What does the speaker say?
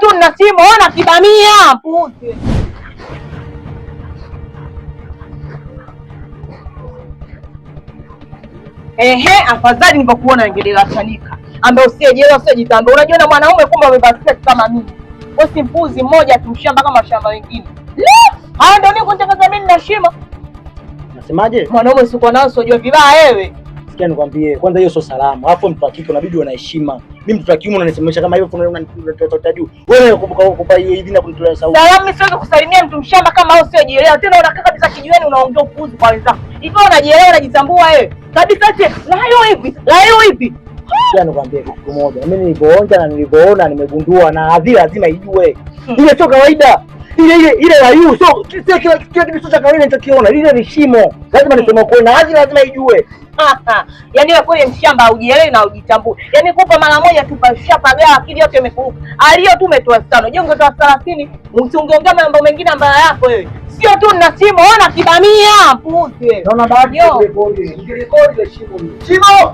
tu nina simu, ona kibamia mpuuzi. Ehe, afadhali nilivyokuona ningelela chanika ambaye usiyejelewa usiyejitambua. Unajua na mwanaume kumbe amevaa sketi kama mimi. Wewe si mpuzi mmoja tu mshamba kama shamba wengine. Haya ndio mimi kunitangaza mimi nina shimo. Nasemaje? Mwanaume siko nao usijua vibaya wewe. Sikia nikwambie, kwanza hiyo sio salamu. Alafu mtu wa kike unabidi uwe na heshima. Mimi mtoto wa kiume unanisemesha kama hivyo unanitoa juu. Wewe kumbuka kupa hiyo hivi na kunitolea sauti. Salamu mimi siwezi kusalimia mtu mshamba kama wewe usiyojielewa. Tena unakaa kabisa kijiweni unaongea upuuzi kwa wenzako. Hivi unajielewa unajitambua wewe? Kabisa ati layo hivi, layo hivi. Sikia nikwambie kitu kimoja. Mimi nilivyoonja na nilivyoona nimegundua na hadhira lazima ijue. Ile sio kawaida. Ile la yu sio kila kitu sio cha kawaida nilichokiona. Ile ni shimo. Lazima niseme kweli na hadhira lazima ijue. Yaani wewe kweli mshamba haujielewi na hujitambui. Yaani kupa mara moja tu pashapagawa akili yote imekuruka. Alio tu umetoa 5. Je, ungetoa 30 usingeongea mambo mengine ambayo yako wewe. Sio tu nina simu, ona kibamia mpuuzi wewe. Naona bahati Yo. kurekodi. Nikirekodi ile shimo. Shimo!